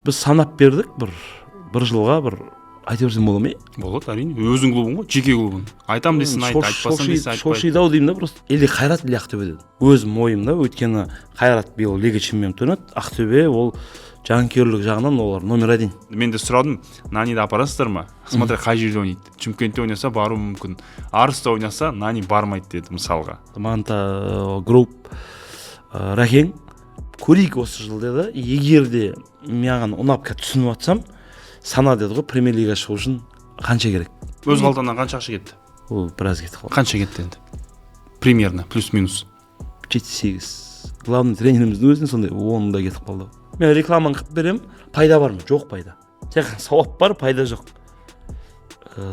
Біз санап бердік бір жылға, бір айта берсем бола ма? Болады, әрине, өзің клубың ғой, жеке клубың. Айтам десең, айт, айтпасам десең, айтпа. Шошиды ау деймін да просто. Или «Қайрат», или «Ақтөбе» дедім. Өзім ойым да, өйткені «Қайрат» биыл Лига чемпионов ойнады, «Ақтөбе» ол жанкүйерлік жағынан олар номер один. Мен де сұрадым: «Наниді апарасыздар ма?» Смотря қай жерде ойнайды. Шымкентте ойнаса, баруы мүмкін, Арыста ойнаса, Нани бармайды деді мысалға. Манта Групп Рәкең «Көрейік осы жыл» деді. «Егер де маған ұнап, қазір түсініп жатсам, сана» деді ғой. Премьер лигаға шығу үшін қанша керек? Өз қалтаңнан қанша ақша кетті? Ол біраз кетіп қалды. Қанша кетті енді, примерно, плюс минус? Жеті, сегіз. Главный тренеріміздің өзіне сондай 10-да кетіп қалды. Мен рекламаны қылып беремін, пайда бар ма? Жоқ пайда, тек қана сауап бар, пайда жоқ.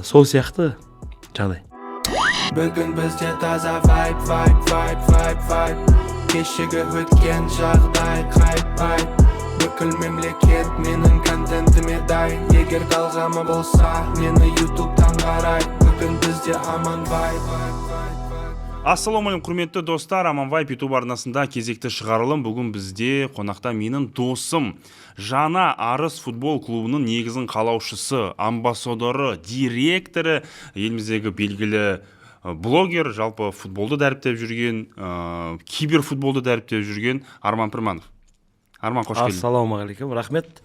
Сол сияқты жағдай. Бүгін бізде таза вайб, вайб, вайб, вайб, вайб. Кешегі өткен жағдай қайтпайды. Бүкіл мемлекет менің контентіме дайын. Егер талғамы болса, мені ютубтан қарай. Бүгін бізде аман вайб. Ассалаумағалейкум, құрметті достар! Аман Вайб ютуб арнасында кезекті шығарылым. Бүгін бізде қонақта менің досым, жаңа «Арыс» футбол клубының негізін қалаушысы, амбассадоры, директоры, еліміздегі белгілі блогер, жалпы футболды дәріптеп жүрген, киберфутболды дәріптеп жүрген Арман Пірманов. Арман, қош келдің! Ассалаумағалейкум, рахмет.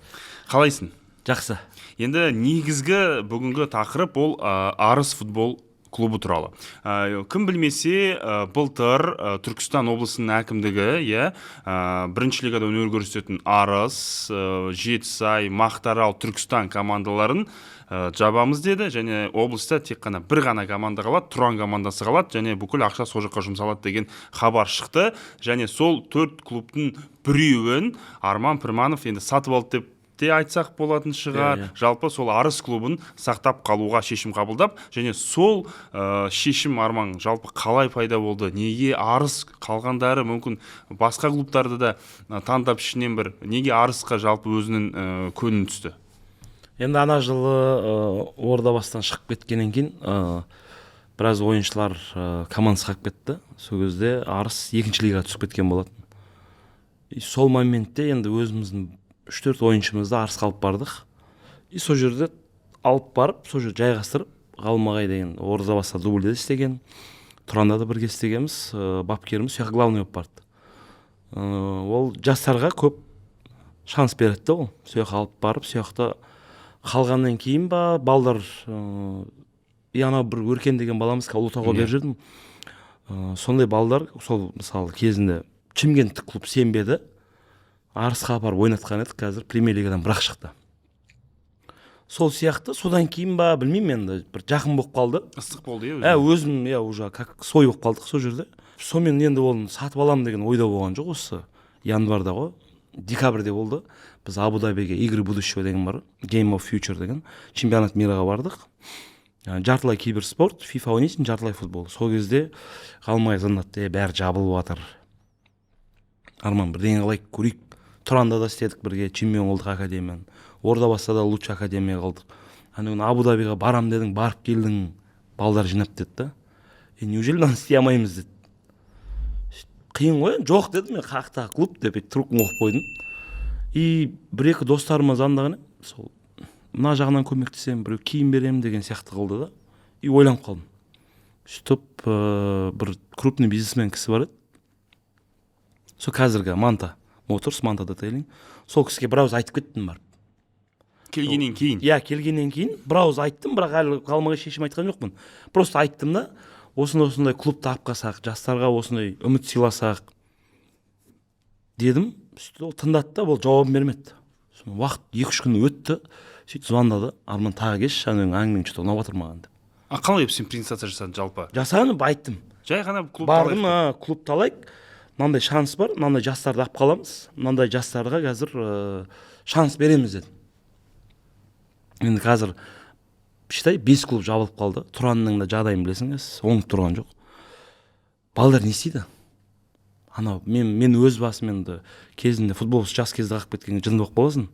Қалайсың? Жақсы. Енді негізгі бүгінгі тақырып ол «Арыс» футбол клубы туралы. Кім білмесе, былтыр Түркістан облысының әкімдігі, иә, бірінші лигада өнер көрсететін «Арыс», «Жетісай», «Мақтарал», «Түркістан» командаларын жабамыз деді және облыста тек қана бір ғана команда қалады, «Тұран» командасы қалады және бүкіл ақша сол жаққа жұмсалады деген хабар шықты. Және сол төрт клубтың біреуін Арман Пірманов енді сатып алды деп те айтсақ болатын шығар. Иә, иә. Жалпы сол «Арыс» клубын сақтап қалуға шешім қабылдап, және сол шешім, Арман, жалпы қалай пайда болды? Неге «Арыс»? Қалғандары мүмкін басқа клубтарды да таңдап, ішінен бір неге «Арысқа» жалпы өзінің көңілі түсті? Енді ана жылы Ордабасыдан шығып кеткеннен кейін біраз ойыншылар командасы қалып кетті. Сол кезде «Арыс» екінші лигаға түсіп кеткен болатын. И сол моментте енді өзіміздің үш төрт ойыншымызды «Арысқа» алып бардық. И сол жерде алып барып, сол жерде жайғастырып, Ғалым ағай деген Ордабасыда дубльде істеген, «Тұранда» да бірге істегенбіз, бапкеріміз сол жаққа главный болып барды. Ол жастарға көп шанс береді да. Ол сол жаққа алып барып, сол жақта қалғаннан кейін ба, балдар и ана бір Өркен деген баламыз, қазір Ұлытауға беріп жүрдім. Сондай балдар сол, мысалы, кезінде шымкенттік клуб сенбеді, «Арысқа» апарып ойнатқан едік, қазір премьер лигадан бірақ шықты. Сол сияқты содан кейін ба, білмеймін, енді бір жақын болып қалды. Ыстық болды, иә? Ә, өзім, иә, уже как свой болып қалдық сол жерде. Сонымен енді оны сатып аламын деген ойда болған жоқ. Осы январьда ғой, декабрьде болды, біз Абу Дабиге «Игры будущего» деген бар, Game of Future деген чемпионат мираға бардық. Жартылай киберспорт, фифа ойнайсың, жартылай футбол. Сол кезде Ғалым ағай звондады: «Е, бәрі жабылып жатыр, Арман, бірдеңе қылайық, көрейік. «Тұранда» да істедік бірге, чемпион болдық академияны, Ордабасыда да лучший академия қылдық. Ана күні Абу Дабиға барам дедің, барып келдің, балдар жинап», — деді да. «Е, неужели мынаны істей алмаймыз?» — деді. «Қиын ғой енді». «Жоқ, — дедім мен, — қаяқтағы клуб?» — деп бүйтіп трубканы қойып қойдым. И бір екі достарыма звондаған едім, сол мына жағынан көмектесемін, біреу киім беремін деген сияқты қылды да. И ойланып қалдым. Сөйтіп бір крупный бизнесмен кісі бар еді, сол қазіргі Манта Моторс, Манта Детейлинг. Сол кісіге бір ауыз айтып кеттім барып. Келгеннен кейін? Иә, келгеннен кейін бір ауыз айттым, бірақ әлі Ғалым шешім айтқан жоқпын. Просто айттым да: «Осындай, осындай клубты алып қалсақ, жастарға осындай үміт сыйласақ», — дедім. Сөйтіп ол тыңдады да, ол жауабын бермеді. Сосын уақыт 2-3 күн өтті, сөйтіп звондады: «Арман, тағы келші, ана әңгімең что то ұнап жатыр маған», — деп. А қалай сен презентация жасадың жалпы? Жасадым, айттым. Жай ғана клуб. Бардым, клубты алайық, мынандай шанс бар, мынандай жастарды алып қаламыз, мынандай жастарға қазір шанс береміз дедім. Енді қазір, считай, бес клуб жабылып қалды. «Тұранның» да жағдайын білесің, қазір оңып тұрған жоқ. Балдар не істейді? Анау мен өз басым енді кезінде футболшы жас кезде қалып кеткенге жынды болып қаласың,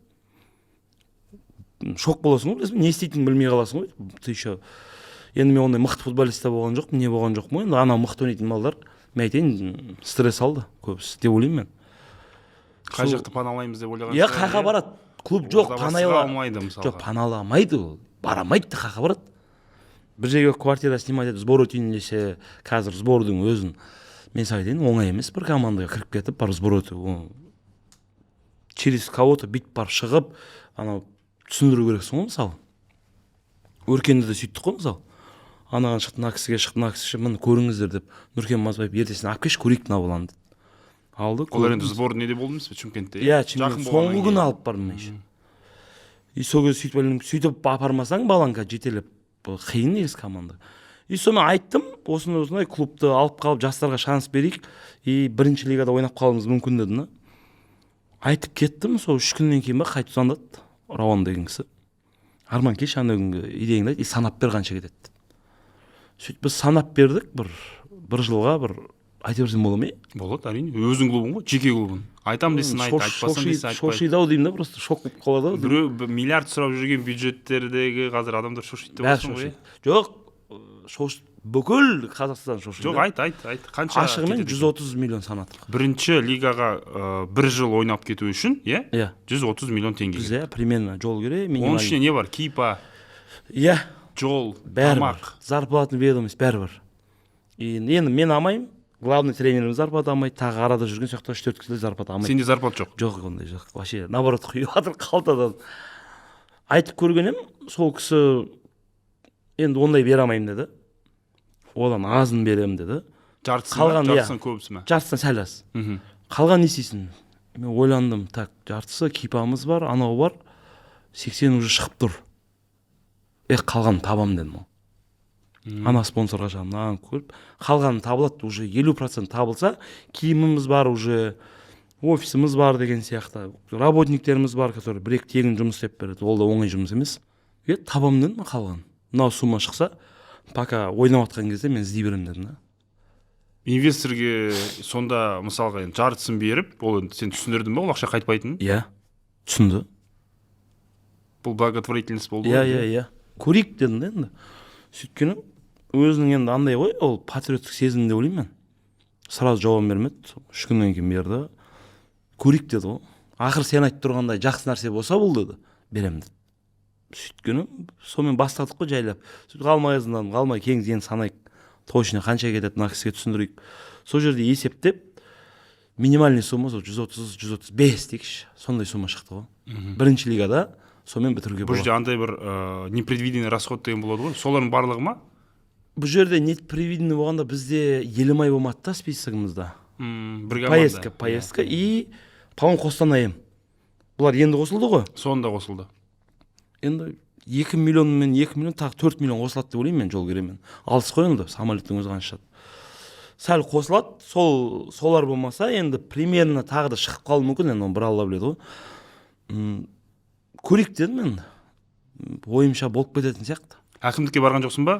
шок боласың ғой, білесің бе, не істейтініңді білмей қаласың ғой. Ты еще, енді мен ондай мықты футболист та болған жоқпын, не болған жоқпын ғой. Енді анау мықты ойнайтын балдар, мен айтайын, стресс алды көбісі деп ойлаймын мен. Қай жақты паналаймыз деп ойлаған Иә. шығар, Қай жаққа иә? барады? Клуб жоқ, Ордабасыға алмайды мысалға. Жоқ, паналамайды, ол бара алмайды да, қаяққа барады? Бір жерге квартира снимать етіп, сбор өтейін десе, қазір сбордың өзін, мен саған айтайын, оңай емес бір командаға кіріп кетіп, барып сбор өту. Оны через кого-то бүйтіп барып шығып, анау түсіндіру керексің ғой. Мысалы, Өркенді де сөйттік қой. Мысалы, анаған шықты, мына кісіге шықты, мына кісіге шықты, міне, көріңіздер деп. Нұркен Мазбаев ертесіне: «Алып келші, көрейік мына баланы», – деді. Алды. Олар енді Көрдім. Сбор неде болды емес пе, Шымкентте? Иә, Жақын Шымкент. болғаннан Соңғы күні кейін. алып бардым мен еще. И сол кезде сөйтіп ойландым, сөйтіп апармасаң, балаң қазір жетелеп, бұл қиын негізі команда. И сонымен айттым: осындай осындай клубты алып қалып, жастарға шанс берейік и бірінші лигада ойнап қалуымыз мүмкін дедім да. Айтып кеттім. Сол 3 күннен кейін ба, қайтып звондады Рауан деген кісі: «Арман, келші, ана күнгі идеяңды айт и санап бер, қанша кетеді», – деп. Сөйтіп біз санап бердік бір жылға. Бір айта берсем бола ма? Болады, әрине, өзің клубың ғой, жеке клубың. Айтам десең, айт, айтпасам десең, айтпай. Шошиды ау деймін да, просто шок болып қалады ау деймін. Біреу миллиард сұрап жүрген бюджеттердегі қазір адамдар шошиды деп Бәрі отырсың ғой. шошиды. Жоқ, бүкіл Қазақстан шошиды. Жоқ, айт, айт, айт, қанша Ашығымен, кетеді? 130 миллион санадық. Бірінші лигаға бір жыл ойнап кету үшін, иә? Иә. 130 миллион теңге. Біз, иә, примерно жол керек Оның минимальный. ішінде не бар? Кипа, Иә. жол, Бәрі бар. тамақ? Зарплатный ведомость, бәрі бар. И енді мен алмаймын, главный тренеріміз зарплата алмайды, тағы арада жүрген сол жақта үш төрт кісілер зарплата алмайды. Сенде зарплата жоқ? Жоқ, ондай жоқ вообще, наоборот, құйып жатыр қалтадан. Айтып көрген едім, сол кісі енді ондай бере алмаймын деді, одан азын беремін деді. Жартысы ма? Қалған, иә. Жартысынан көбісі ме? Жартысынан сәл аз. Қалған не істейсің? Мен ойландым: так, жартысы, кипамыз бар, анау бар, 80 уже шығып тұр, қалғанын табамын дедім. Ол ана спонсорға шығамын, мынаны көріп, қалғаны табылады уже, 50% табылса, киіміміз бар уже, офисіміз бар деген сияқты, работниктеріміз бар, который бір екі тегін жұмыс істеп береді, ол да оңай жұмыс емес. Табамын дедім қалғанын, мынау сумма шықса, пока ойнап жатқан кезде мен іздей беремін дедім да. Инвесторге сонда, мысалға, енді жартысын беріп, ол енді сен түсіндірдің ба ол ақша қайтпайтынын? Иә, түсінді. Бұл благотворительность болды Иә. ғой. Иә, көрейік дедім да. Енді сөйткені өзінің енді андай ғой, ол патриоттық сезім деп ойлаймын мен. Сразу жауап бермеді, 3 күннен кейін берді. Көрейік деді ғой, ақыры сен айтып тұрғандай жақсы нәрсе болса бұл деді, беремін деді. Сөйткені сонымен бастадық қой жайлап. Сөйтіп қалмай звондадым, қалмай, келіңіз, енді санайық, точно қанша кетеді, мына кісіге түсіндірейік. Сол жерде есептеп, минимальный сумма сол 130, 135 дейікші, сондай сумма шықты ғой. Бірінші лигада сонымен бітіруге Бұл болады. жерде андай бір непредвиденный расход деген болады ғой, солардың барлығы ма? Бұл жерде непредвиденный болғанда, бізде Елімай болмады да списогімізде. Бір команда. Поездка и по моему Қостанай М, бұлар енді қосылды ғой. Соны да қосылды. Енді 2 миллион мен 2 миллион, тағы 4 миллион қосылады деп ойлаймын мен. Жол керемен алыс қой енді, самолеттің өзі қанша шығады, сәл қосылады. Сол солар болмаса, енді примерно тағы да шығып қалуы мүмкін, енді оны бір Алла біледі ғой. Көрейік дедім енді. Ойымша, болып кететін сияқты. Әкімдікке барған жоқсың ба?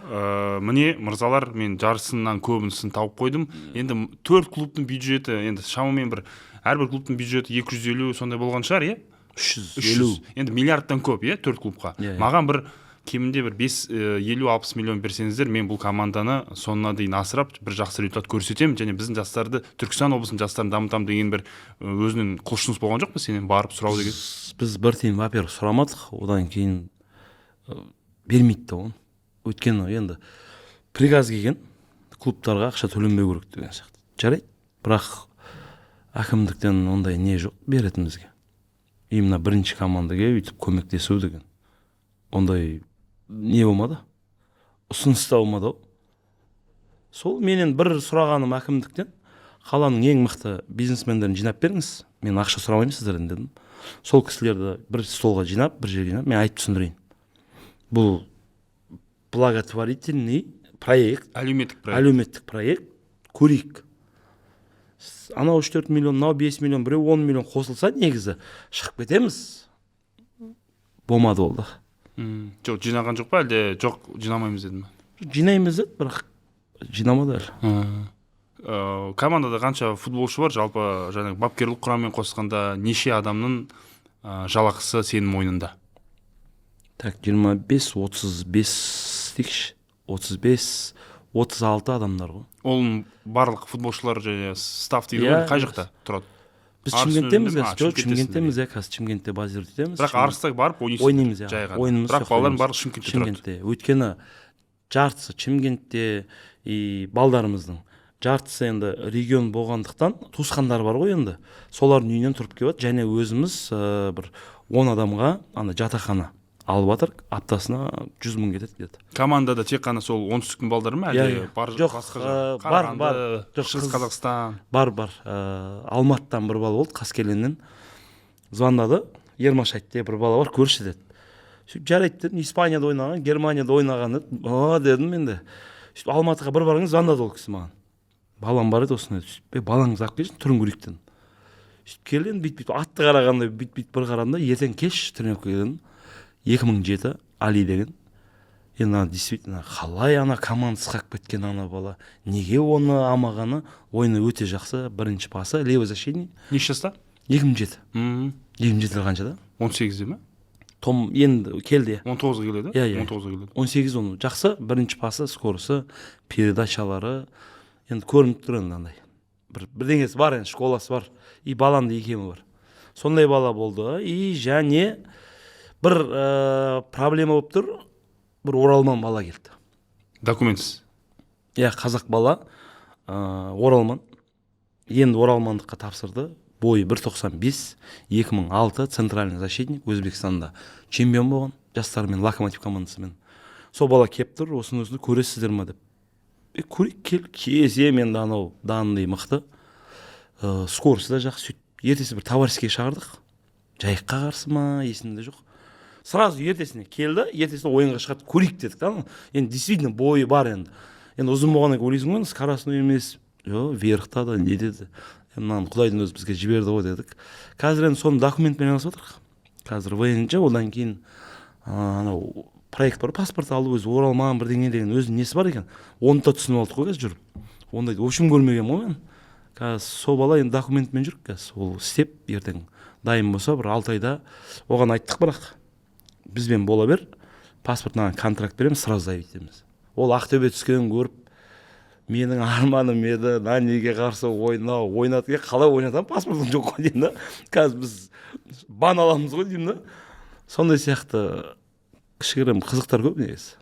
Міне, мырзалар, мен жартысынан көбінісін тауып қойдым. Енді төрт клубтың бюджеті енді шамамен бір, әрбір клубтың бюджеті 250 сондай болған шығар, иә? 350. 300, енді миллиардтан көп, иә, төрт клубқа. Иә, иә. Маған бір кемінде бір бес, 50-60 миллион берсеңіздер, мен бұл команданы соңына дейін асырап, бір жақсы результат көрсетемін және біздің жастарды, Түркістан облысының жастарын дамытамын деген бір өзінің құлшыныс болған жоқ па сенен, барып сұрау деген? Біз бір тиын, во первых, сұрамадық. Одан кейін бермейді да оны, өйткені енді приказ келген, клубтарға ақша төленбеу керек деген сияқты. Жарайды, бірақ әкімдіктен ондай не жоқ беретін бізге, именно бірінші командаға өйтіп көмектесу деген ондай не болмады, ұсыныс та болмады ау. Сол менен бір сұрағаным әкімдіктен: қаланың ең мықты бизнесмендерін жинап беріңіз, мен ақша сұрамаймын сіздерден дедім. Сол кісілерді бір столға жинап, бір жерге жинап, мен айтып түсіндірейін: бұл благотворительный проект. Әлеуметтік проект. Әлеуметтік проект. Көрейік, анау 3-4 миллион, мынау 5 миллион, біреу 10 миллион қосылса, негізі шығып кетеміз. Болмады ол да. Жоқ, жинаған жоқ па, әлде жоқ, жинамаймыз деді ма? Жинаймыз деді, бірақ жинамады әлі. Командада қанша футболшы бар жалпы? Жаңағы бапкерлік құраммен қосқанда неше адамның жалақысы сенің мойныңда? Так, 25, 35 дейікші, 35, 36 адамдар ғой. Ол барлық футболшылар және стаф дейді Иә. ғой, қай жақта тұрады? Біз Арыстың Шымкенттеміз өзінде ме? қазір. Жоқ, Шымкенттесіңдер. Шымкенттеміз, иә, қазір Шымкентте базировать етеміз. Бірақ Арыста барып ойнайсыңдар? Ойнаймыз, иә. Жай ғана. Ойынымыз Бірақ сол балалардың ойнаймыз. барлығы Шымкентте тұрады. Шымкентте, өйткені жартысы Шымкентте и балдарымыздың жартысы енді регион болғандықтан, туысқандары бар ғой енді, солардың үйінен тұрып келіп жатыр. Және өзіміз бір 10 адамға ана жатақхана алып жатыр, аптасына 100 000 кетеді где-то. Командада тек қана сол оңтүстіктің балдары ма, Иә, әлде иә. бар? Жоқ, басқа бар, бар. Қарағанды, Жоқ, Шығыс Қазақстан? Бар. Алматыдан бір бала болды, Қаскелеңнен звондады. «Ермаш айтты, бір бала бар, көрші», – деді. Сөйтіп, «Жарайды», – дедім. «Испанияда ойнаған, Германияда ойнаған», – деді. «А», – дедім енді. Сөйтіп, Алматыға бір барған, звондады ол кісі маған: «Балам бар еді осындай». Сөйтіп, «Е, балаңызды алып келші, түрін көрейік», – дедім. Сөйтіп, келді енді, бүйтіп бүйтіп атты қарағанда, бүйтіп бүйтіп бір қарадым да, «Ертең келші тренировкаға», – дедім. 2007 Али деген. Енді ана действительно қалай ана команда қалып кеткен, ана бала неге оны алмағаны, ойыны өте жақсы, бірінші пасы, левый защитник. Неше жаста? 2007. 2007 қаншада? 18-де ме? Том енді келді, иә. 19-ға келеді. Иә. 19-ға келеді. 18. Оны жақсы, бірінші пасы, скоросты, передачалары енді көрініп тұр енді, андай бір бірдеңесі бар енді, школасы бар и баланың да икемі бар. Сондай бала болды. И және бір проблема болып тұр, бір оралман бала келді. Документсіз? Иә, қазақ бала, оралман, енді оралмандыққа тапсырды. Бойы 1,95, 2006, центральный защитник, Өзбекстанда чемпион болған жастармен, «Локомотив» командасымен. Сол бала келіп тұр, осыны осыны көресіздер ма деп. Е, көрейік, кел. Келсем енді, анау данный мықты, скорости да жақсы. Сөйтіп, ертесі бір товарищеский шақырдық, Жайыққа қарсы ма, есімде жоқ. Сразу ертесіне келді, ертесіне ойынға шығады, көрейік дедік та. Енді действительно бойы бар енді. Енді ұзын болғаннан кейін ойлайсың ғой енді, скоростной емес, жоқ, верхта да не деді. Мынаны құдайдың өзі бізге жіберді ғой дедік. Қазір енді соның документпен айналысып жатырмық қазір, ВНЖ, одан кейін анау проект бар, паспорт алу, өзі оралман бірдеңе деген өзінің несі бар екен, оны да түсініп алдық қой қазір жүріп. Ондайды в общем көрмегенмін ғой мен. Қазір сол бала енді документпен жүр қазір, ол істеп, ертең дайын болса, бір 6 айда. Оған айттық, бірақ бізбен бола бер, паспортына контракт береміз, сразу заявить етеміз. Ол Ақтөбе түскенін көріп, «Менің арманым еді Наниге қарсы ойнау, ойнат». «Е, қалай ойнатамын, паспортым жоқ қой», – деймін да. «Қазір біз бан аламыз ғой», – деймін да. Сондай сияқты кішігірім қызықтар көп негізі.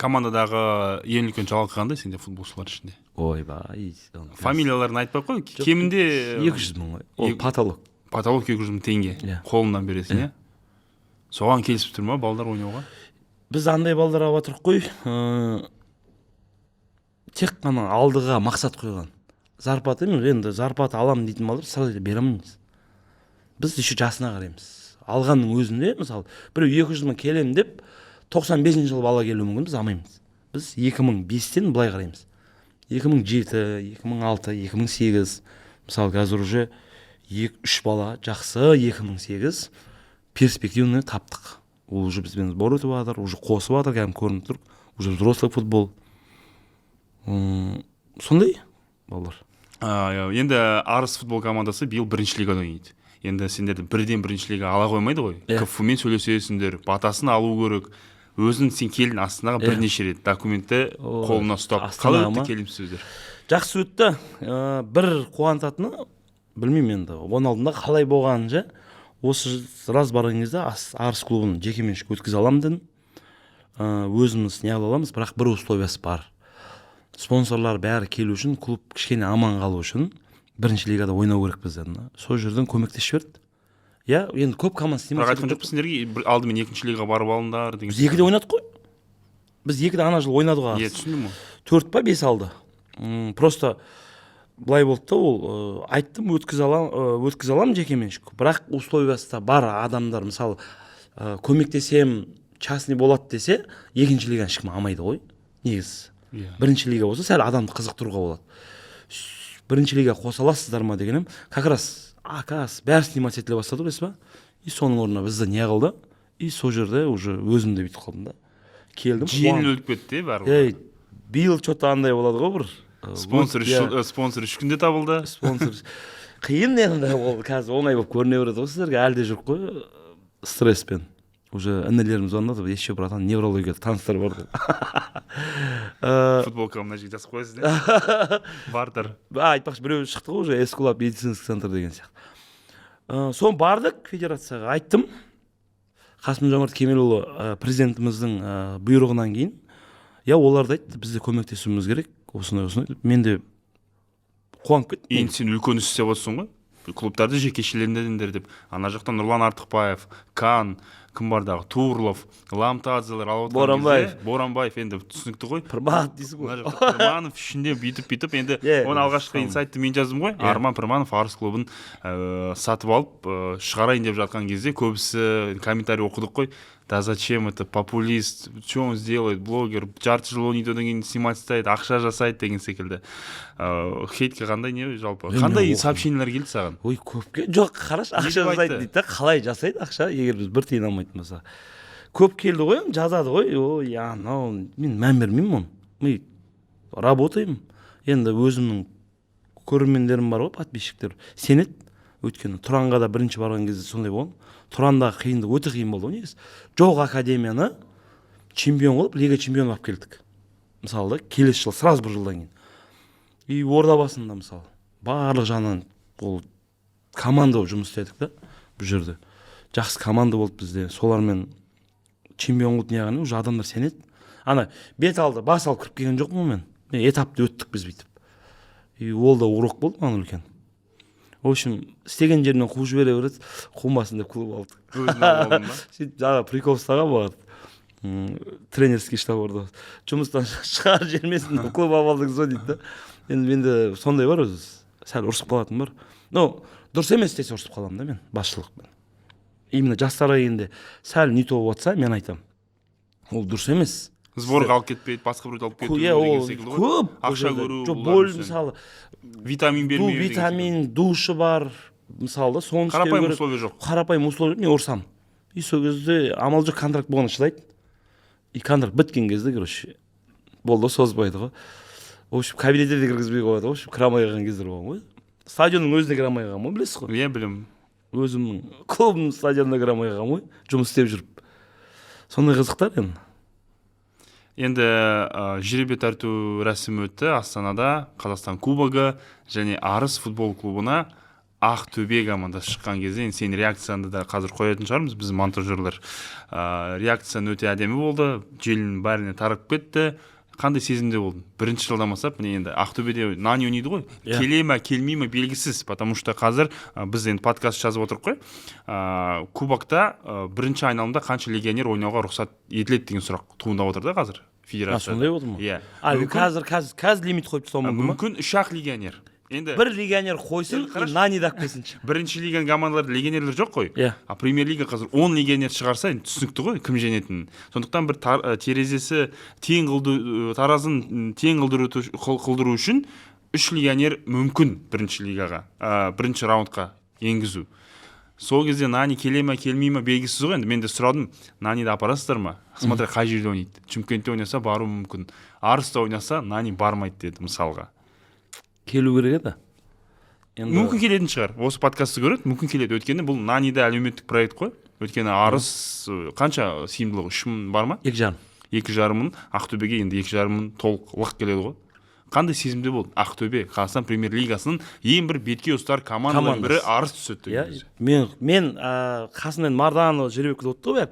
Командадағы ең үлкен жалақы қандай сенде, футболшылар ішінде? Ойбай. Фамилияларын айтпай ақ қой, кемінде. 200 000 ғой ол, потолок. Потолок 200 000 теңге? Иә. Қолынан бересің, иә? Соған келісіп тұр ма балдар ойнауға? Біз андай балдар алып жатырмық қой, тек қана алдыға мақсат қойған. Зарплата емес енді, зарплата аламын дейтін балдар сразу бере алмаймыз біз. Еще жасына қараймыз алғанның өзінде. Мысалы, біреу 200 000 келемін деп, 95-жылы бала келуі мүмкін, біз алмаймыз. Біз 2005-тен былай қараймыз, 2007, 2006, 2008. Мысалы, қазір уже екі үш бала жақсы, 2008 перспективный таптық. Ол уже бізбен сбор өтіп жатыр, уже қосып жатыр, кәдімгі көрініп тұр, уже взрослый футбол. Сондай балалар. Енді Арыс футбол командасы биыл бірінші лигада ойнайды. Енді сендерді бірден бірінші лига ала қоймайды ғой. Иә. КФУ мен сөйлесесіңдер, батасын алу керек. Өзің сен келдің Астанаға бірнеше рет, документті қолына ұстап. Қалай Астанаға өтті ма? келіссөздер? Жақсы өтті. Бір қуантатыны, білмеймін енді оның алдында қалай болғанын ше, осы раз барған кезде Арыс клубын жекеменшік өткізе аламын дедім. Өзіміз не қыла аламыз, бірақ бір условиясы бар: спонсорлар бәрі келу үшін, клуб кішкене аман қалу үшін бірінші лигада ойнау керекпіз дедім да. Сол жерден көмектесіп жіберді, иә. Енді көп команда Бірақ айтқан жоқпын сендерге, алдымен екінші лигаға барып алыңдар деген? Біз екіде ойнадық қой, біз екіде ана жылы ойнадық ғой. Иә, Арыс. түсіндім ғой. Төрт па, бес алды. Просто былай болды да, ол айттым, өткізе аламын жекеменшік, бірақ условиясы да бар. Адамдар, мысалы, көмектесем, частный болады десе, екінші лиганы ешкім алмайды ғой негізі. Бірінші лига болса, сәл адамды қызықтыруға болады. Бірінші лига қоса аласыздар ма деген едім, как раз АКС бәрі снимать етіле бастады, білесіз ба, и соның орнына бізді не қылды, и сол жерде уже өзім де бүйтіп қалдым да, келдім. Жеңіл өліп кетті иә барлығы. Ей, биыл че-то андай болады ғой бір Спонсор үш иә, спонсор 3 күнде табылды. Спонсор қиын енді, ол қазір оңай болып көріне береді ғой сіздерге. Әлі де жүрік қой стресспен. Уже інілерім звондады: «Еще, братан, неврологияда таныстар бар», – деп. Футболка мына жерге жазып қоясыз, иә, бартер. А, айтпақшы, біреу шықты ғой уже, Эскулап медицинский центр деген сияқты. Соны бардық федерацияға, айттым. Қасым Жомарт Кемелұлы, президентіміздің бұйрығынан кейін, иә, олар да айтты: «Біз де көмектесуіміз керек», осындай осындай. Мен де қуанып кеттім. Енді сен үлкен іс істеп отырсың ғой, клубтарды жекешелендіріңдер деп. Ана жақта Нұрлан Артықбаев, Кан, кім бар дағы, Турлов, Ламтадзелер алып отырған Боранбаев. кезде, Боранбаев, енді түсінікті ғой. Пірманов дейсің Мына ғой. жақта Пірманов ішінде бүйтіп бүйтіп енді оны алғашқы инсайтты мен жаздым ғой. Арман Пірманов Арыс клубын сатып алып, шығарайын деп жатқан кезде көбісі комментарий оқыдық қой: «Да зачем это, популист, что он сделает, блогер, жарты жыл ойнайды, одан кейін снимать ұстайды, ақша жасайды» деген секілді. Хейтке қандай не, жалпы Мен қандай оқыдым. сообщениелер келді саған? Ой, көп. Жоқ, қарашы, ақша Деп жасайды айтты? дейді да. Қалай жасайды ақша, егер біз бір тиын алмайтын болсақ? Көп келді ғой енді, жазады ғой. Ой, анау, мен мән бермеймін оны. Мы работаем. Енді өзімнің көрермендерім бар ғой, подписчиктер сенеді. Өйткені Тұранға да бірінші барған кезде сондай болған. Тұрандағы қиындық өте қиын болды ғой негізі. Жоқ, академияны чемпион қылып, Лига чемпионы алып келдік, мысалы, да, келесі жылы сразу, бір жылдан кейін. И Ордабасында, мысалы, барлық жағынан ол команда болып жұмыс істедік та. Бұл жерде жақсы команда болды бізде, солармен чемпион қылып неғылған, уже адамдар сенеді. Ана бет алды бас алып кіріп келген жоқпын ғой мен этапты өттік біз бүйтіп. И ол да урок болды маған үлкен. В общем, істеген жерімнен қуып жібере береді, қумасын деп клуб алдық. Өзің алып алдың ба? Сөйтіп жаңағы прикол ұстаған маған тренерский штаб орда: «Жұмыстан шығарып жібермесін деп клуб алып алдыңыз ба?» — дейді да. Енді менде сондай бар өзі, сәл ұрысып қалатыным бар. Но дұрыс емес десе, ұрысып қаламын да мен басшылықпен. Именно жастарға келгенде сәл не то болып жатса, мен айтамын: «Ол дұрыс емес». Сборға алып кетпейді, басқа біреуді алып кету Иә, деген ол секілді ғой. көп бұл Ақша жерде. көру, Жоқ, бұлардың боль үстінен. Мысалы, Витамин бермеу деген секілді. Витамин, душы бар, мысалы да, соны істеу Қарапайым керек. условия жоқ. Қарапайым условия. Мен ұрсамын, и сол кезде амал жоқ, контракт болғанда шыдайды. И контракт біткен кезде, короче, болды ғой, созбайды ғой. В общем, кабинетте де кіргізбей қояды. В общем, кіре алмай қалған кездер болған ғой. Стадионның өзіне кіре алмай қалғанмын ғой, білесіз ғой. Иә, білемін. Өзімнің клубымның стадионына кіре алмай қалғанмын ғой жұмыс істеп жүріп. Сондай қызықтар енді. Енді жеребе тарту рәсімі өтті Астанада, Қазақстан кубогы, және Арыс футбол клубына Ақтөбе командасы шыққан кезде, енді сенің реакцияңды да қазір қоятын шығармыз біздің монтажерлер. Реакцияң өте әдемі болды, желінің бәріне тарап кетті. Қандай сезімде болдың бірінші жылдан бастап? Міне, енді Ақтөбеде Нани ойнайды ғой. Иә. Келе ма, келмей ма, белгісіз, потому что қазір біз енді подкаст жазып отырмық қой, кубокта бірінші айналымда қанша легионер ойнауға рұқсат етіледі деген сұрақ туындап отыр да қазір федерацияда. Сондай болды ма? Иә. А, Мүмкін- қазір лимит қойып тастауы мүмкін ба? Мүмкін, үш ақ легионер енді. Бір легионер қойсын. Енді қарашы. И Наниді алып келсінші. Бірінші лиганың командаларында легионерлер жоқ қой. Иә. А премьер лига қазір 10 легионер шығарса, енді түсінікті ғой кім жеңетінін. Сондықтан бір терезесі тең қылды, таразын тең қылдыру үшін үш легионер мүмкін бірінші лигаға, бірінші раундқа енгізу. Сол кезде Нани келе ма, келмей ма, белгісіз ғой. Енді мен де сұрадым: «Наниді апарасыздар ма?» «Смотря қай жерде ойнайды, Шымкентте ойнаса, баруы мүмкін, Арыста ойнаса, Нани бармайды», — деді мысалға. Келу керек еді енді. Мүмкін, келетін шығар, осы подкастты көреді, мүмкін, келеді. Өйткені бұл Нанида әлеуметтік проект қой. Өйткені Арыс қанша сыйымдылығы, 3000 бар ма? 2,5. 2,5 мың. Ақтөбеге енді 2,5 мың толық лық келеді ғой. Қандай сезімде болды, Ақтөбе Қазақстан премьер лигасының ең бір бетке ұстар командаларының бірі Командасы. Арыс түседі деген Иә. кезде? Мен қасымнан Марданова, Жеребек отты ғой бәрі.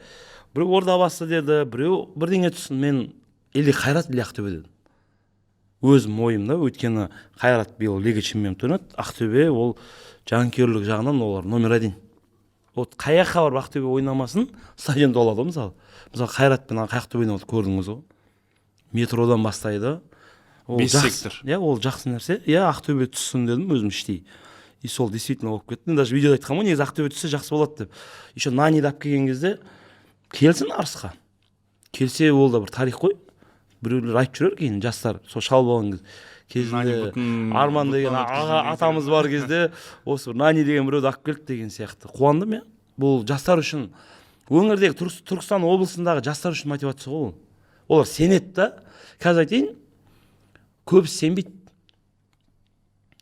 Біреу Ордабасы деді, біреу бірдеңе түссін. Мен или Қайрат, или Ақтөбе дедім, өзім ойым да. Өйткені Қайрат биыл Лига чемпионов ойнады, Ақтөбе ол жанкүйерлік жағынан олар номер один. Вот қай жаққа барып Ақтөбе ойнамасын, стадион толады ғой. Мысалы, Қайрат пен қай Ақтөбе ойнап көрдіңіз ғой, метродан бастайды. Ол Бес жақсы- сектор. Иә, ол жақсы нәрсе. Иә, Ақтөбе түссін дедім өзім іштей, и сол действительно болып кетті. Мен даже видеода айтқанмын ғой негізі, Ақтөбе түссе жақсы болады деп. Еще Наниді алып келген кезде, келсін Арысқа, келсе, ол да бір тарих қой. Біреулер айтып жүрер кейін, жастар сол шал болған кезінде Нани Арман деген бұтынан өткізген аға деген. атамыз бар кезде осы бір Нани деген біреуді алып келді деген сияқты қуандым. Иә, бұл жастар үшін, өңірдегі Түркістан облысындағы жастар үшін мотивация ғой ол. Олар сенеді да. Қазір айтайын, көбісі сенбейді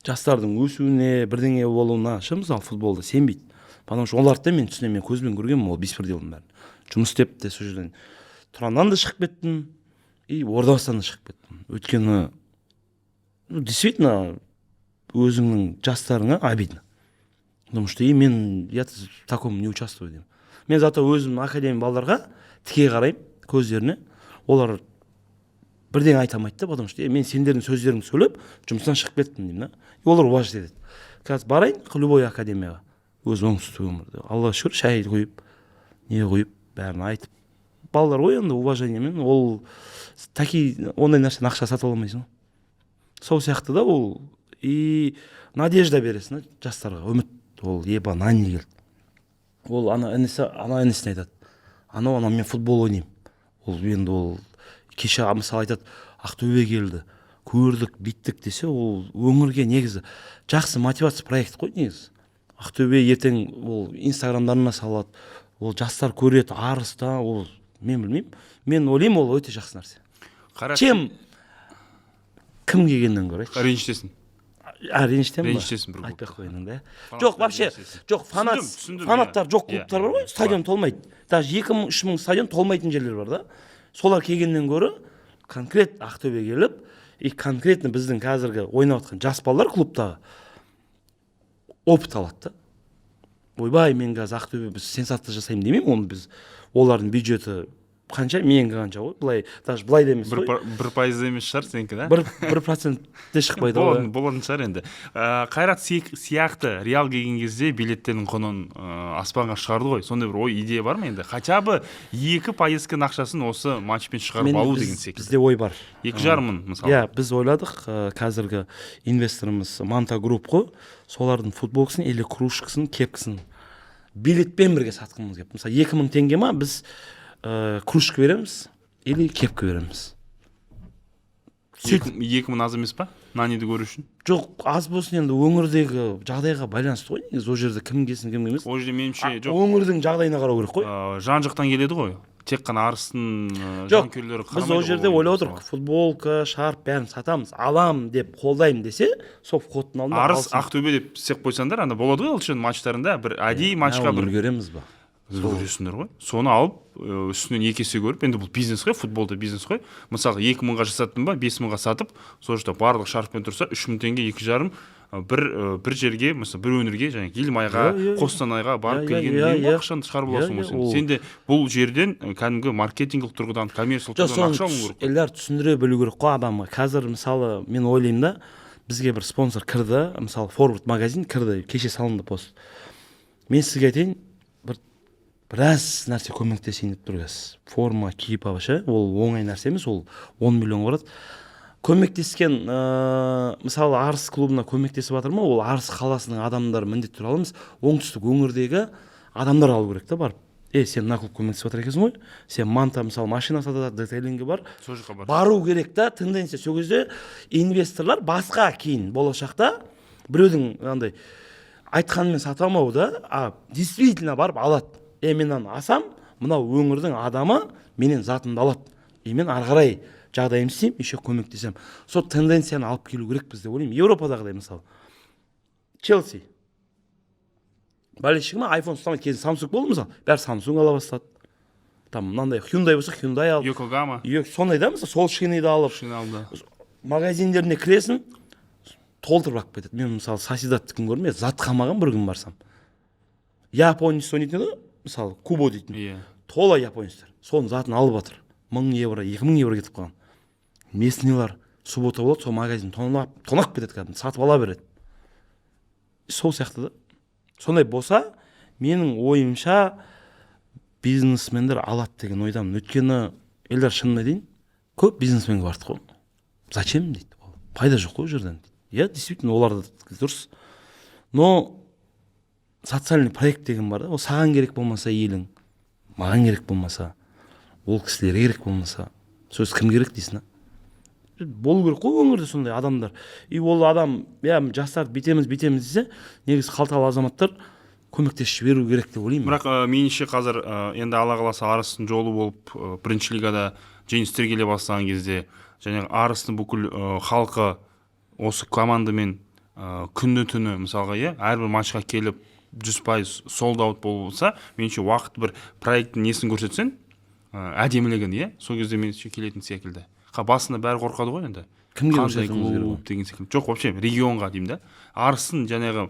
жастардың өсуіне, бірдеңе болуына ше. Мысалы, футболда сенбейді, потому что оларды да мен түсінемін. Мен көзбен көргенмін ол беспределдің бәрін. Жұмыс істеп те, сол жерден Тұраннан да шығып кеттім и Ордабасыдан да шығып кеттім. Өйткені, ну, действительно, өзіңнің жастарыңа обидно. Потому что и мен, я в таком не участвую деймін. Мен зато өзім академия балдарға тіке қараймын көздеріне, олар бірдеңе айта алмайды да, потому что мен сендердің сөздеріңді сөйлеп, жұмыстан шығып кеттім деймін да. И олар уважать етеді. Қазір барайын любой академияға, өзі оңтүстік өңірде, Аллаға шүкір, шай құйып, не құйып, бәрін айтып, балалар ғой енді, уважениемен. Ол такие, ондай нәрсені ақша сатып ала алмайсың ғой. Сол сияқты да ол, и надежда бересің да жастарға, үміт. Ол еба нани келді, ол ана інісі ана інісіне айтады, анау мен футбол ойнаймын. Ол енді, ол кеше, мысалы, айтады, Ақтөбе келді, көрдік, бүйттік десе, ол өңірге негізі жақсы мотивация проект қой негізі. Ақтөбе ертең ол инстаграмдарына салады, ол жастар көреді Арыста. Ол мен білмеймін, мен ойлаймын, ол өте жақсы нәрсе. Қайрат. Чем кім келгеннен гөрі, айтшы. Ренжітесің. А, ренжітемін ба? Ренжітесің бір. Айтпай ақ қояйын онда, иә. Фанаттар Жоқ, вообще ренжітесің. жоқ, фанат Түсіндім, түсіндім, фанаттар иә. жоқ клубтар бар ғой, стадион толмайды, даже 2000, 3000 стадион толмайтын жерлер бар да. Солар келгеннен гөрі конкрет Ақтөбе келіп, и конкретно біздің қазіргі ойнап жатқан жас балалар клубтағы опыт алады да. Ойбай, мен қазір Ақтөбе, біз сенсация жасаймын демеймін оны. Біз, олардың бюджеті қанша, менікі қанша ғой, былай, даже былай да емес бір қой. 1% емес шығар сенікі да. 1% те шықпайды ғой. Болатын шығар енді. Қайрат сияқты Реал келген кезде билеттердің құнын аспанға шығарды ғой. Сондай бір ой, идея бар ма енді, хотя бы екі поездканың ақшасын осы матчпен шығарып алу деген секілді? Бізде ой бар. 2,5 мың мысалы. Иә, біз ойладық, қазіргі инвесторымыз Манта Групп қой, солардың футболкасын или кружкасын, кепкасын билетпен бірге сатқымыз келіп. Мысалы, 2000 теңге ма, біз кружка береміз или кепка береміз. Сөйтіп. 2000 аз емес па Наниді көру үшін? Жоқ, аз болсын, енді өңірдегі жағдайға байланысты ғой негізі. Ол жерде кім келсін, кім келмесін. Ол жерде, меніңше, жоқ. Өңірдің жағдайына қарау керек қой. Жан жақтан келеді ғой, тек қана Арыстың Жоқ, жанкүйерлері біз қарамайды ол жерде ғой. ойлап отырмық, футболка, шарф, бәрін сатамыз. Алам деп, қолдаймын десе, сол входтың алдында Арыс, алсын. Ақтөбе деп істеп қойсаңдар, анда болады ғой ЛЧ матчтарында бір әдейі матчқа Оны бір үлгереміз ба? Үлгересіңдер ғой. Соны алып, үстінен екі есе көріп, енді бұл бизнес қой, футболда бизнес қой. Мысалы, 2000-ға жасаттың ба, 5000-ға сатып, сол жақта барлық шарфпен тұрса, 3000 теңге, 2,5, бір жерге, мысалы, бір өңірге, және Елімайға, Иә, иә, иә. Қостанайға барып Иә, иә, келген иә, ең иә. ақшаны шығарып аласың ғой Иә, сен. иә, ол- Сен де бұл жерден кәдімгі маркетингілік тұрғыдан, коммерциялық Жоқ, тұрғыдан ақша соны алу керек. Эльдар, түсіндіре білу керек қой адамға. Қазір, мысалы, мен ойлаймын да, бізге бір спонсор кірді, мысалы, Форвард магазин кірді, кеше салынды пост. Мен сізге айтайын, бір біраз нәрсе көмектесейін деп тұр қазір. Форма киіп алып ше, ол оңай нәрсе емес, ол 10 миллионға барады. Көмектескен, мысалы, Арыс клубына көмектесіп жатыр ма, ол Арыс қаласының адамдары міндетті түрде аламыз. Оңтүстік өңірдегі адамдар алу керек та барып. Е, сен мына клуб көмектесіп жатыр екенсің ғой, сен Манта, мысалы, машина сатады, детейлингі бар. Сол жаққа бар. Бару керек та тенденция. Сол кезде инвесторлар басқа кейін болашақта біреудің андай айтқанымен сата алмау да, а действительно барып алады. Е, мен мынаны алсам, мынау өңірдің адамы менен затымды алады, и мен ары қарай жағдайымды істеймін, еще көмектесемін. Сол тенденцияны алып келу керекпіз деп ойлаймын. Европадағыдай, мысалы, Челси болельщигі ма, айфон ұстамайды кезінде, Самсунг болды, мысалы, бәрі Самсунг ала бастады. Там мынандай Hyundai болса, Hyundai алып. Йокогама. Сондай да, мысалы, сол шиныды алып. Шина алды. Магазиндеріне кіресің, толтырып алып кетеді. Мен, мысалы, Сосьедадтікін көрдім, зат қалмаған бір күн барсам. Японец ойнайтын еді ғой, мысалы, Кубо дейтін. Тола японецтер соның затын алып жатыр, 1000 евро, 2000 евро кетіп қалған. Местныйлар суббота болады, сол магазин тонап тонап кетеді, кәдімгі сатып ала береді. Сол сияқты да. Сондай болса, менің ойымша, бизнесмендер алады деген ойдамын. Өйткені, Елдар, шынын айтайын, көп бизнесменге бардық қой, зачем дейді, ол пайда жоқ қой ол жерден дейді. Иә, действительно, олар да дұрыс, но социальный проект деген бар да. Ол саған керек болмаса, елің маған керек болмаса, ол кісілерге керек болмаса, сөз кім керек дейсің? А болу керек қой өңірде сондай адамдар. И ол адам, иә, жастарды бүйтеміз, бүйтеміз десе, негізі қалталы азаматтар көмектесіп жіберу керек деп ойлаймын. Бірақ меніңше, қазір енді Алла қаласа, Арыстың жолы болып, бірінші лигада жеңістер келе бастаған кезде және Арыстың бүкіл халқы осы командамен күні түні, мысалға, иә, әрбір матчқа келіп, 100% sold out болса, меніңше, уақыт бір проекттің несін көрсетсең, әдемілігін, иә, сол кезде, меніңше, келетін секілді. Басында бәрі қорқады ғой енді. Кімге Қандай көрсетуіміз керек клуб оны? деген секілді. Жоқ, вообще регионға деймін да. Арыстың жаңағы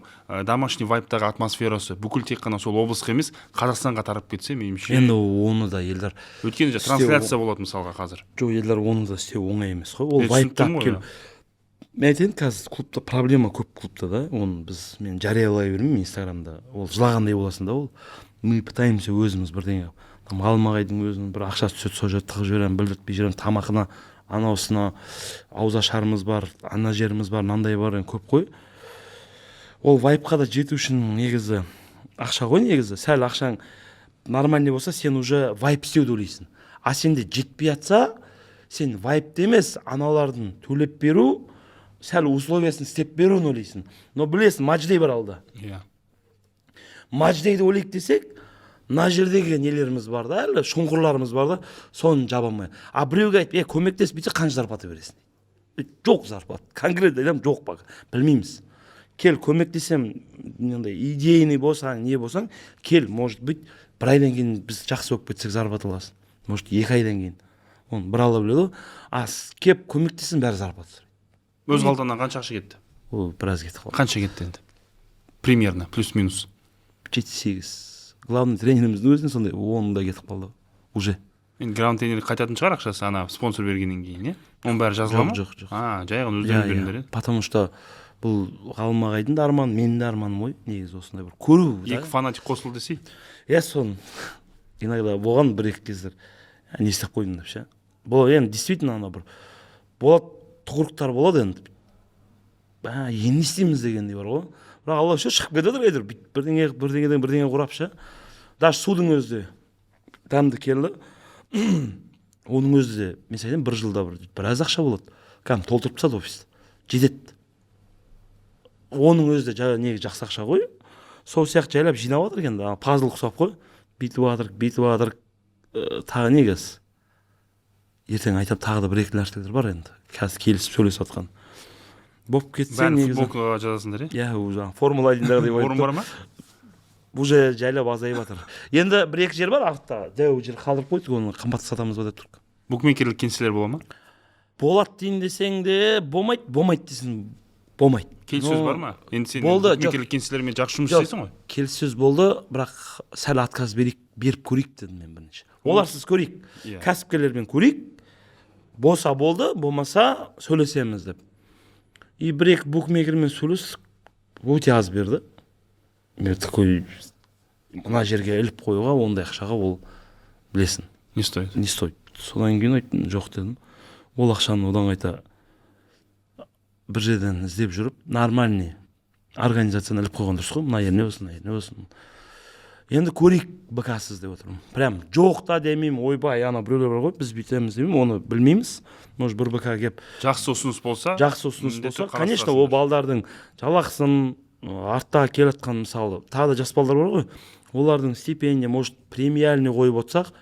домашний вайбтағы атмосферасы бүкіл тек қана сол облысқа емес, Қазақстанға тарап кетсе, меніңше. Енді оны да, Елдар, Өйткені істеу- трансляция болады мысалға қазір. Жоқ, Елдар, оны да істеу оңай емес қой ол Е, түсініп вайбты тұрмын алып ғой, келу. Мен айтайын, қазір клубта проблема көп, клубта да. Оны біз, мен жариялай бермеймін Инстаграмда, ол жылағандай боласың да. Ол мы пытаемся өзіміз бірдеңе, там Ғалым ағайдың өзінің бір ақшасы түседі, сол жерге тығып жіберемін, білдіртпей жіберемін, тамақына, анаусына, ауызашарымыз бар, ана жеріміз бар, мынандай бар, енді көп қой. Ол вайбқа да жету үшін негізі ақша ғой. Негізі сәл ақшаң нормальный болса, сен уже вайб істеуді ойлайсың, а сенде жетпей жатса, сен вайбты емес, аналардың төлеп беру, сәл условиясын істеп беруін ойлайсың. Но білесің, матчдей бар алда. Матчдейді ойлайық десек, мына жердегі нелеріміз бар да, әлі шұңқырларымыз бар да, соны жаба алмай. А біреуге айтып, е, көмектес бүйтсе, қанша зарплата бересің дейді. Жоқ зарплата, конкретно айтамын, жоқ, пока білмейміз. Кел, көмектесемін, мынандай идейный болсаң, не болсаң, кел. Может быть, бір айдан кейін біз жақсы болып кетсек, зарплата аласың, может, 2 айдан кейін, оны бір Алла біледі ғой. А кеп көмектессең, бәрі зарплата сұрайды. Өз қалтаңнан қанша ақша кетті? Ол біраз кетіп қалды. Қанша кетті енді, примерно, плюс минус? Жеті, сегіз. Главный тренеріміздің өзіне сондай 10 да кетіп қалды уже. Енді главный тренер қайтатын шығар ақшасы ана спонсор бергеннен кейін, иә? Оның бәрі жазыла ма? Жоқ. А, жай ғана өздерің бердіңдер, иә? Потому что бұл Ғалым ағайдың да арманы, менің де арманым ғой негізі, осындай бір көру да. Екі фанатик қосылды десей. Иә, соны иногда болған бір екі кездер, «Ә, не істеп қойдым» деп ше. Бұл енді действительно ана бір болады, тұғырықтар болады енді, ә, енді не істейміз дегендей бар ғой. Бірақ Алла шүкір, шығып кетіп жатыр әйтеуір, бүйтіп бірдеңе, бірдеңеден бірдеңе құрап ше. Даже судың өзі де дәмді келді, оның өзі де, мен айтайын, бір жылда бір біраз ақша болады, кәдімгі толтырып тастады офисті, жетеді. Оның өзі де негізі жақсы ақша ғой. Сол сияқты жайлап жинап жатыр енді, ана пазл ұқсап қой, бүйтіп жатыр, бүйтіп жатыр. Тағы не, қазір ертең айтамын, тағы да бір екі нәрселер бар енді, қазір келісіп сөйлесіп жатқан болып кетсе. Бәрін Негізі футболкаға жазасыңдар, иә? Иә, уже Формула 1-дағыдай. Орын бар ма? Уже жайлап азайып жатыр енді, бір екі жер бар артта, дәу жер қалдырып қойдық, оны қымбат сатамыз ба деп тұрмық. Букмекерлік кеңселер бола ма? Болады дейін десең де болмайды, болмайды десең, болмайды. Келіссөз Но бар ма енді сен? Болды, жоқ. Букмекерлік кеңселермен жақсы жұмыс Жоқ. істейсің ғой. Келіссөз болды, бірақ сәл отказ берейік, беріп көрейік дедім мен бірінші. Оларсыз көрейік, кәсіпкерлермен көрейік, болса болды, болмаса сөйлесеміз деп. И бір екі букмекермен сөйлестік, өте аз берді. Мен такой, мына жерге іліп қоюға ондай ақшаға, ол білесің, Не стоит. Не стоит. Содан кейін айттым, жоқ дедім. Ол ақшаны одан қайта бір жерден іздеп жүріп, нормальный организацияны іліп қойған дұрыс қой, мына жеріне болсын, мына жеріне болсын. Енді көрейік, БК-сыз деп отырмын, прям жоқ та демеймін, ойбай, ана біреулер бар ғой, біз бүйтеміз демеймін, оны білмейміз. Может, бір БК келіп Жақсы ұсыныс болса, жақсы ұсыныс міндетті болса, конечно, ол қарастырасыңдар. Балдардың жалақысын, артта келе жатқан, мысалы, тағы да жас балдар бар ғой, олардың стипендия, может, премиальный қойып отырсақ,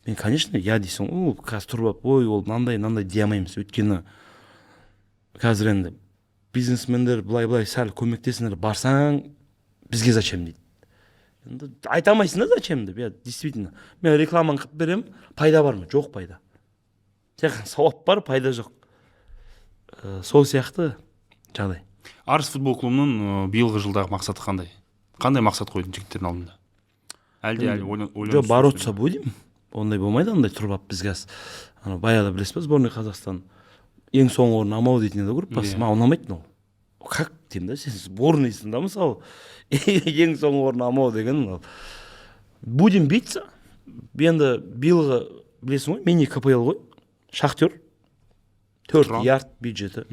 мен, конечно, иә дейсің ғой. Ол қазір тұрып алып, ой, ол мынандай мынандай дей алмаймыз, өйткені қазір енді бизнесмендер былай былай сәл көмектесіңдер, барсаң, бізге зачем дейді. Енді айта алмайсың да зачем деп. Иә, действительно, мен рекламаны қылып беремін, пайда бар ма? Жоқ пайда, тек қана сауап бар, пайда жоқ. Сол сияқты жағдай. Арыс футбол клубының биылғы жылдағы мақсаты қандай? Қандай мақсат қойдың жігіттердің алдында? Әлде әлі ойланып Жоқ, бороться будем. Ондай болмайды, андай тұрып алып біз қазір ана баяғыда, білесіз ба, сборная Қазақстан ең соңғы орын алмау дейтін еді группасы. Иә. Маған ұнамайтын ол. Как деймін да, сен сборныйсың да, мысалы, ең соңғы орын алмау деген ол. Будем биться енді. Биылғы білесің ғой, мини КПЛ ғой. Шахтер 4 Тұран. ярд бюджеті,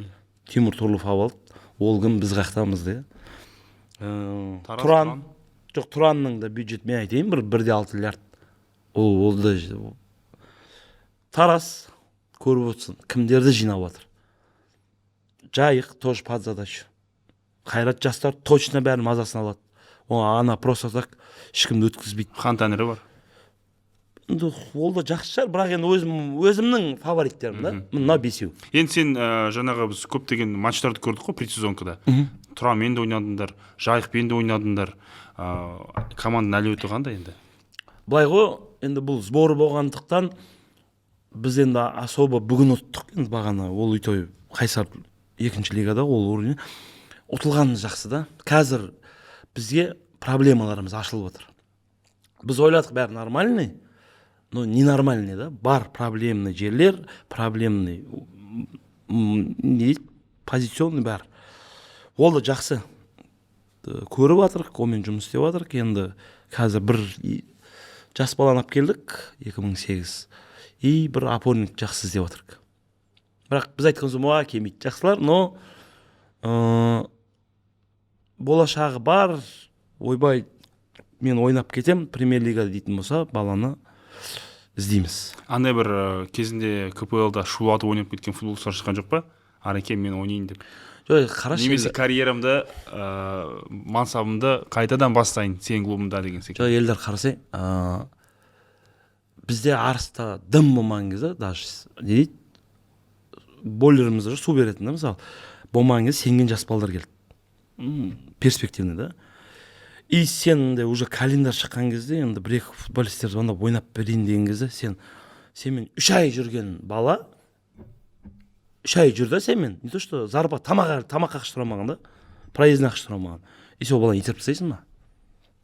Тимур Турлов алып алды, ол кім, біз қаяқтамыз да. Тараз, Тұран. Тұран. Жоқ, Тұранның да бюджеті, мен айтайын, бір 1,6 миллиард. Ол да. Тараз, көріп отырсың, кімдерді жинап жатыр. Жайық тоже под задачу. Қайрат жастар точно бәрін мазасын алады. О, ана просто так ешкімді өткізбейді. Хан Тәңірі бар. Енді ол да жақсы шығар, бірақ енді өзімнің фавориттерім да мына бесеу. Енді сен жаңағы біз көптеген матчтарды көрдік қой предсезонкада. Тұранмен де ойнадыңдар, Жайықпен де ойнадыңдар. Команданың әлеуеті қандай енді? Былай ғой енді, бұл сбор болғандықтан Біз енді особо бүгін ұттық енді бағана, ол өйтой Қайсар екінші лигада, ол уровень ұтылғанымыз жақсы да. Қазір бізге проблемаларымыз ашылып отыр. Біз ойладық, бәрі нормальный, но ненормальный да, бар проблемный жерлер, проблемный не дейді, позиционный бәрі. Ол да жақсы. Көріп жатырық, онымен жұмыс істеп жатырық. Енді қазір бір жас баланы алып келдік, 2008, и бір опорник жақсы іздеп жатырық. Бірақ біз айтқан соң келмейді жақсылар, но болашағы бар, ойбай, мен ойнап кетем премьер лигада дейтін болса, баланы іздейміз. Андай бір кезінде КПЛ-да шулатып ойнап кеткен футболшылар шыққан жоқ па, «Ареке, мен ойнайын» деп? Жоқ, қарашы. Немесе «Карьерамды, мансабымды қайтадан бастайын сенің клубыңда» деген секілді. Жоқ, Елдар, қарасай, бізде Арыста дым болмаған кезде, даже не дейді, бойлерімізде су беретін да, мысалы, болмаған кезде сенген жас балдар келді, перспективный да. И сен де уже календарь шыққан кезде енді бір екі футболисттер звондап, ойнап берейін деген кезде, сен сенімен 3 ай жүрген бала, 3 ай жүр да сенімен, не то что зарплата, тамаққа ақша сұрамаған да, проездіне ақша сұрамаған, и сен ол баланы итеріп тастайсың ба?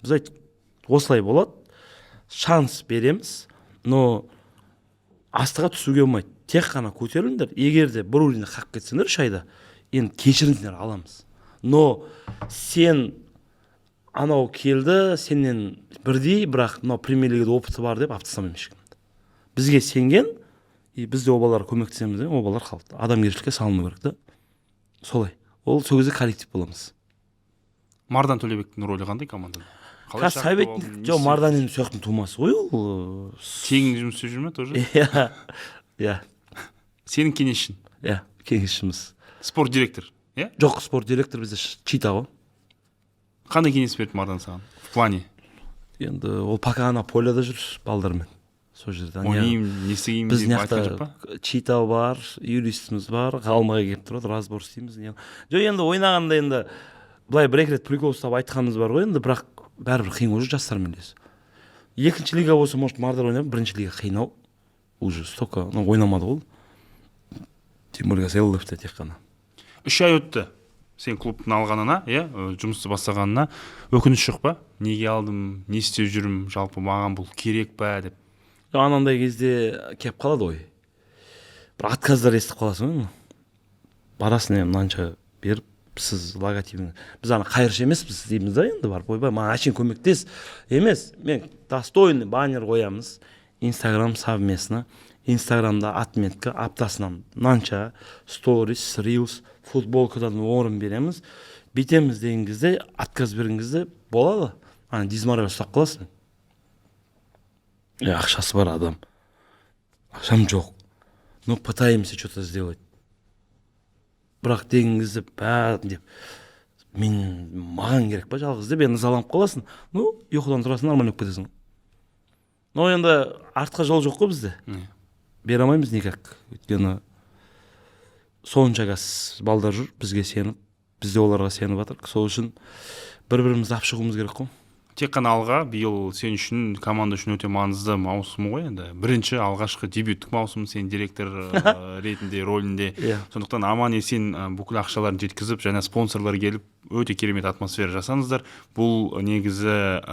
Біз айттық, осылай болады, шанс береміз, но астыға түсуге болмайды, тек қана көтеріліңдер. Егер де бір уровеньде қалып кетсеңдер 3 айда, енді кешіріңдер, аламыз. Но сен анау келді, сенен бірдей, бірақ мынау премьер лигада опыты бар деп алып тастамаймын ешкімді. Бізге сенген, и біз де ол балаларға көмектесеміз де, ол балалар қалды. Адамгершілікке салыну керек та, солай. Ол сол кезде коллектив боламыз. Мардан Төлебектің рөлі қандай командада? Қалай Қазір шақыртып советник. алдың? Не Жоқ, істеп- Мардан енді сол жақтың тумасы ғой ол. Тең жұмыс істеп жүр ме тоже? Иә. Сенің кеңесшің? Иә, кеңесшіміз. Спорт директор, иә? Жоқ, спорт директор бізде Чита ғой. Қандай кеңес берді Мардан саған в плане? Енді ол пока ана поляда жүр балдармен, сол жерде. Ойнаймын, не істеймін Біз деп мына айтқан жоқ па? жақта Чита бар, юристіміз бар, Ғалымға келіп тұрады, разбор істейміз. Жоқ, енді ойнағанда енді былай бір екі рет прикол ұстап айтқанымыз бар ғой енді, бірақ бәрібір қиын ғой жастармен ілесу. Екінші лига болса, может, Мардар ойнап, бірінші лига қиын ау, уже столько, ну, ойнамады ғой ол, тем более қазір ЛФ-те тек қана. 3 ай өтті сен клубтың алғанына, иә, жұмысты бастағанына. Өкініш жоқ па, неге алдым, не істеп жүрмін, жалпы маған бұл керек па деп? Анандай кезде келіп қалады ғой, бір отказдар естіп қаласың ғой. Барасың енді, мынанша беріп, сіз логотипін, біз ана қайыршы емеспіз дейміз да. Енді барып, ойбай, маған әшейін көмектес емес, мен достойный баннер қоямыз, Инстаграм совместно, Инстаграмда отметка, аптасына мынанша сторис, рилс, футболкадан орын береміз, бүйтеміз деген кезде, отказ берген кезде болады, ана дизмораль ұстап қаласың. Е, ақшасы бар адам, ақшам жоқ, но пытаемся что то сделать, бірақ деген кезде бә деп, мен маған керек па жалғыз деп енді ызаланып қаласың. Ну, ұйқыдан тұрасың, нормально болып кетесің. Но енді артқа жол жоқ қой бізде. Бере алмаймыз никак, өйткені сонша қазір балдар жүр бізге сеніп, біз де оларға сеніп жатырмық. Сол үшін бір бірімізді алып шығуымыз керек қой. Тек қана алға. Биыл сен үшін, команда үшін өте маңызды маусым ғой енді, бірінші, алғашқы дебюттік маусым сен директор ретінде, рөлінде. Иә. Сондықтан аман есен бүкіл ақшаларын жеткізіп және спонсорлар келіп, өте керемет атмосфера жасаңыздар. Бұл негізі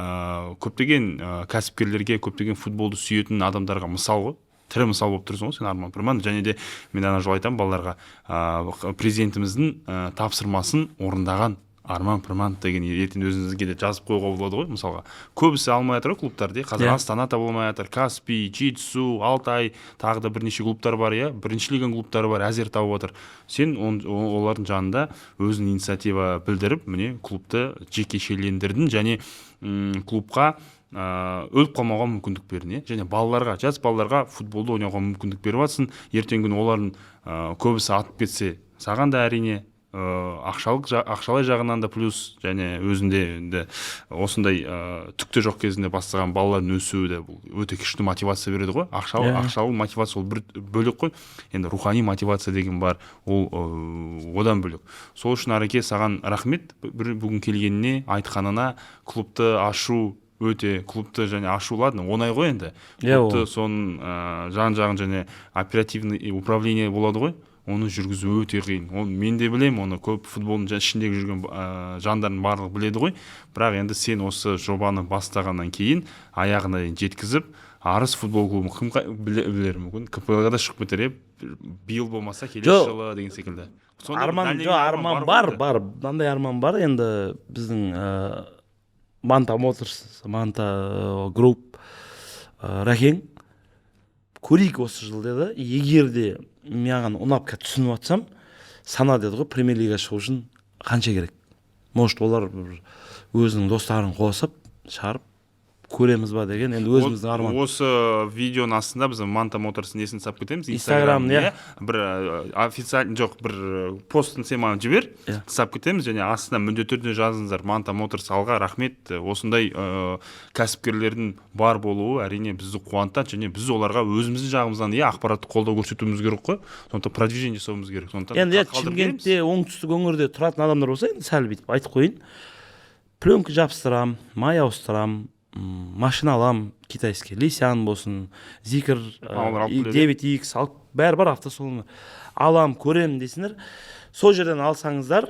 көптеген кәсіпкерлерге, көптеген футболды сүйетін адамдарға мысал ғой, тірі мысал болып тұрсың ғой сен, Арман Пірманов. Және де мен ана жолы айтамын балаларға, президентіміздің тапсырмасын орындаған Арман Пірманов деген ертең өзіңізге де жазып қоюға болады ғой. Мысалға, көбісі алмай жатыр ғой клубтарды, иә. Қазір Иә. Астана таба алмай жатыр, Каспий, Жетісу, Алтай, тағы да бірнеше клубтар бар, иә, бірінші лиганың клубтары бар, әзер тауып отыр. Сен олардың жанында өзің инициатива білдіріп, міне, клубты жекешелендірдің және клубқа өліп қалмауға мүмкіндік бердің, иә, және балаларға, жас балаларға футболды ойнауға мүмкіндік беріп жатрсың. Ертеңгі күні олардың көбісі атып кетсе, саған да, әрине, ақшалай жағынан да плюс. Және өзінде енді осындай түк те жоқ кезінде бастаған балалардың өсуі де, бұл өте күшті мотивация береді ғой. Ақшалы ақшалы мотивация ол бір бөлек қой, енді рухани мотивация деген бар, ол одан бөлек. Сол үшін, Ареке, саған рахмет бір бүгін келгеніне, айтқанына, клубты ашу. Өте клубты және ашу, ладно, оңай ғой енді. Иә, Клубты, соның жан жағын және оперативный управление болады ғой, оны жүргізу өте қиын. Оны мен де білемін, оны көп футболдың ішіндегі жүрген жандардың барлығы біледі ғой. Бірақ енді сен осы жобаны бастағаннан кейін аяғына дейін жеткізіп, Арыс футбол клубын кім білер, мүмкін, КПЛ-ға да шығып кетер, иә, биыл болмаса, келесі Жоқ. жылы деген секілді. Сондай бір Арман дәлелденген жоқ, арман ғой бар, енді. Бар, мынандай арман бар енді. Біздің Манта Моторс, Манта Групп, Рахең «көрейік осы жыл» деді. «Егер де маған ұнап, қазір түсініп жатсам, сана», — деді ғой, «премьер лигаға шығу үшін қанша керек?» Может, олар бір өзінің достарын қосып, шығарып көреміз ба деген енді өзіміздің арман. Осы видеоның астында біз Манта Моторс несін салып кетеміз. Инстаграм, иә. Бір официальный жоқ, бір постын сен маған жібер. Иә. Салып кетеміз және астына міндетті түрде жазыңыздар: «Манта Моторс алға, рахмет!» Осындай кәсіпкерлердің бар болуы, әрине, бізді қуантады және біз оларға өзіміздің жағымыздан, иә, ақпараттық қолдау көрсетуіміз керек қой, сондықтан продвижение жасауымыз керек, сондықтан Енді, иә, қалдырып береміз. Шымкентте, оңтүстік өңірде тұратын адамдар болса, енді сәл бүйтіп айтып қояйын: пленка жабыстырам, май ауыстырам, машина алам, китайский Лисян болсын, Зикр, А, олар алып келеді? 9X алып, бәрі бар, автосалон алам, көрем десеңдер, сол жерден алсаңыздар,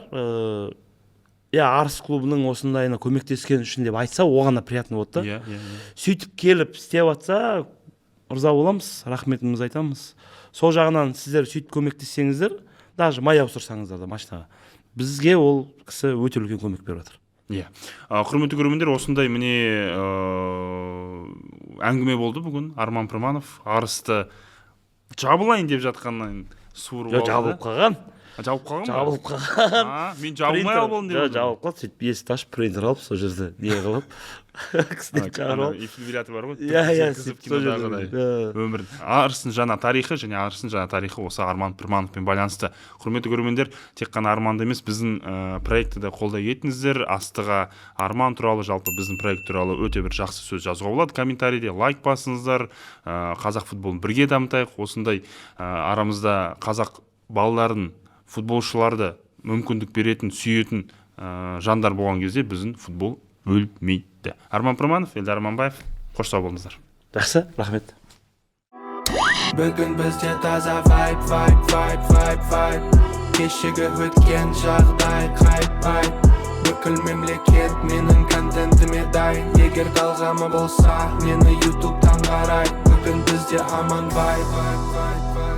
иә, Арыс клубының осындайына көмектескен үшін деп айтса, оған да приятно болады да. иә иә иә. Сөйтіп келіп істеп жатса, ырза боламыз, рахметімізді айтамыз. Сол жағынан сіздер сөйтіп көмектессеңіздер, даже май ауыстырсаңыздар да машинаға, бізге ол кісі өте үлкен көмек беріп жатыр. Иә. Құрметті көрермендер, осындай, міне, әңгіме болды бүгін. Арман Пірманов Арысты жабылайын деп жатқаннан суырып Жоқ, алды. жабылып қалған. А, жабылып қалған ба? Жабылып қалған. А, мен жабылмай Принтер- алып алдым деп Жоқ, отырмын. жабылып қалды. Сөйтіп есікті ашып, принтер алып, сол жерде не қылып, кісіні шақырып Ана алып. Дефибриллятор бар ғой, Иә, жеткізіп, сөйтіп сол жерде кинодағыдай. Иә. Өмір, Арыстың жаңа тарихы және Арыстың жаңа тарихы осы Арман Пірмановпен байланысты. Құрметті көрермендер, тек қана Арманды емес, біздің проектті де қолдай кетіңіздер. Астыға Арман туралы, жалпы біздің проект туралы өте бір жақсы сөз жазуға болады комментарийде, лайк басыңыздар. Қазақ футболын бірге дамытайық. Осындай арамызда қазақ балаларын, футболшыларды мүмкіндік беретін, сүйетін жандар болған кезде біздің футбол өлмейді. Арман Пірманов, Эльдар Аманбаев, қош сау болыңыздар. Жақсы, рахмет. Бүгін бізде таза вайб, вайб, вайб, вайб, вайб. Кешегі өткен жағдай қайтпайды. Бүкіл мемлекет менің контентіме дайын. Егер талғамы болса, мені ютубтан қарайды. Бүгін бізде аман вайб, вайб, вайб, вайб.